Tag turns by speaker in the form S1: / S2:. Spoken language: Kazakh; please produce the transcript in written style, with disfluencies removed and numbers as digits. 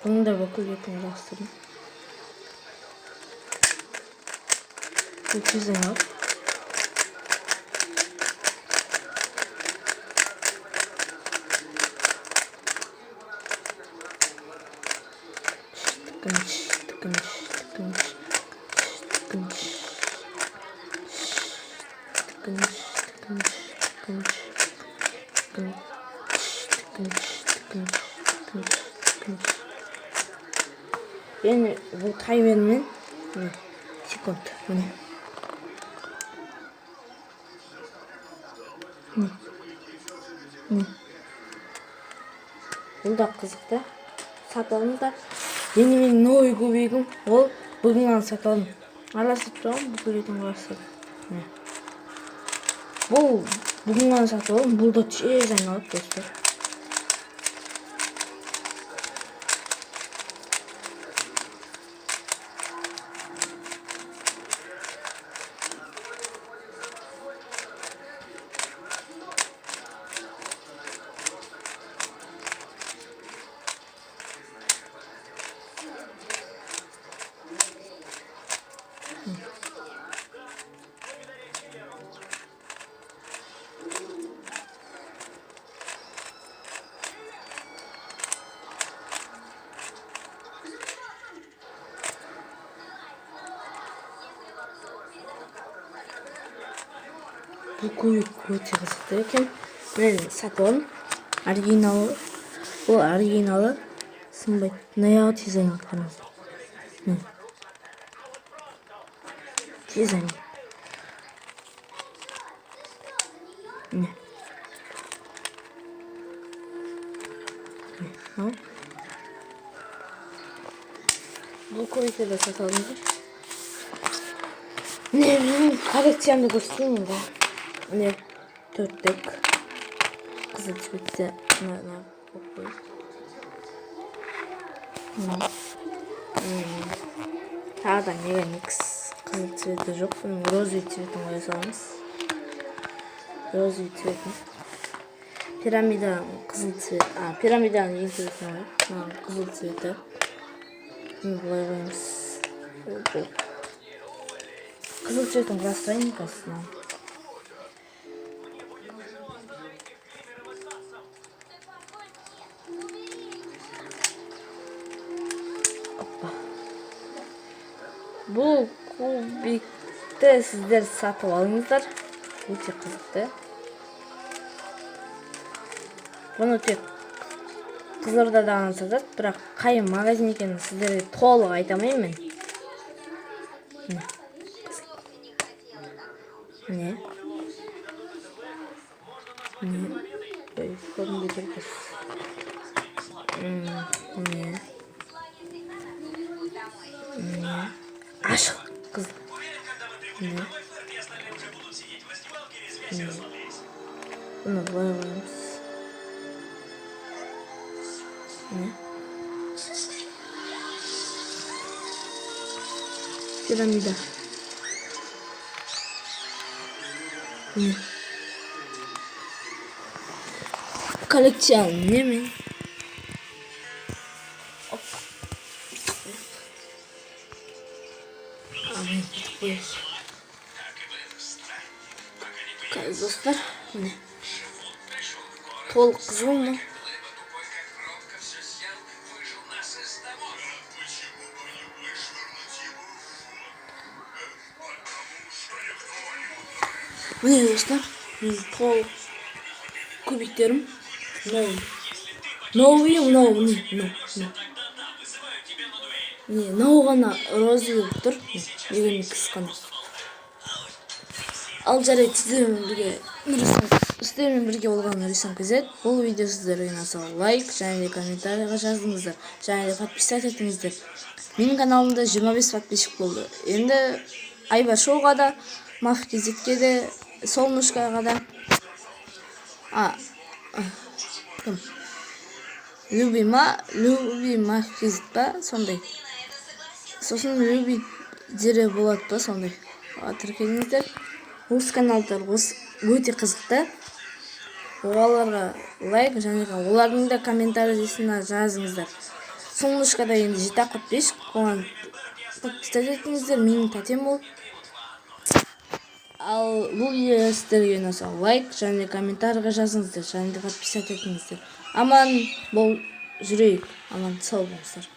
S1: Бұның да буклетін құрастырдым. Бұл тез айналады. Тікініш, тікініш, тікініш, тікініш, тікініш, тікініш, тікініш, тікініш, тікініш, тікініш, тікініш, тікініш. Және бұл таймермен, міне, секунд, міне. Міне. Міне. Бұл да қызықты. Сатып алыңыздар. Енді менің новый кубигім, ол бүгін ғана сатып алдым. Араластырып тұрғанмын, буклетін құрастырдым. Міне. Бұл бүгін ғана сатып алдым. Бұл да тез айналады, достар. Бұл кубик өте қызықты екен. Мен сатып алдым. Оригиналы. Бұл оригиналы, сынбайды. Мына жағы тез айналады, қараңыздар. Міне. Тез айналады. Міне. Міне, мынау. Бұл кубикті де сатып алдым. Міне, менің коллекциямды көрсетейін енді. Міне, төрттік. Қызыл цветте мына қойып қой. Мынау. Тағы да Меганикс қызыл цветі жоқ. Бұның розовый цветін қоя саламыз. Розовый цветін. Пирамида қызыл цвет. А, пирамиданың ең цветін қояйық. Мынаның қызыл цветі. Бұны былай қоямыз. Бұл. Қызыл цветін құрастырайын қазір мынаны. Опа. Бұл кубикті сіздер сатып алыңыздар. Өте қызықты. Бұны тек Қызылордада ғана сатады, бірақ қай магазин екенін сіздерге толық айта алмаймын мен. Міне. Міне. Міне. Ой, көрінбей тұр қазір. Міне. Міне. Ашық қызыл. Міне. Міне. Бұны былай қоямыз. Міне. Пирамида. Міне. Коллекция немен? Оп. А, міне, бүйтіп қояйық. Қазір, достар, міне. Толық қызыл ма? Міне, достар, менің толық кубиктерім. Мынау новый, мынау, міне, мынау, мынау. Міне, мынау ғана розовый болып тұр. Меганикс қана. Ал жарайды, сіздермен бірге болған Нұрислам KZ. Бұл видео сіздерге ұнаса, лайк және де комментарийға жазыңыздар және де подписать етіңіздер. Менің каналымда 25 подписчик болды. Енді Айбар Шоуға да, Маф KZ-ке де, Солнышкаға да, а, кім? Любима, Любима KZ па, сондай. Сосын Люби Дере болады па, сондай. Тіркеліңіздер. Осы каналдар осы өте қызықты. Оларға лайк және де олардың да комментарийсына жазыңыздар. Солнышкада енді 7-ақ подписчик, оған подписать етіңіздер, менің тәтем ол. Ал бұл видео сіздерге ұнаса, лайк және комментарийға жазыңыздар және де подписать етіңіздер. Аман бол жүрейік, аман сау болыңыздар.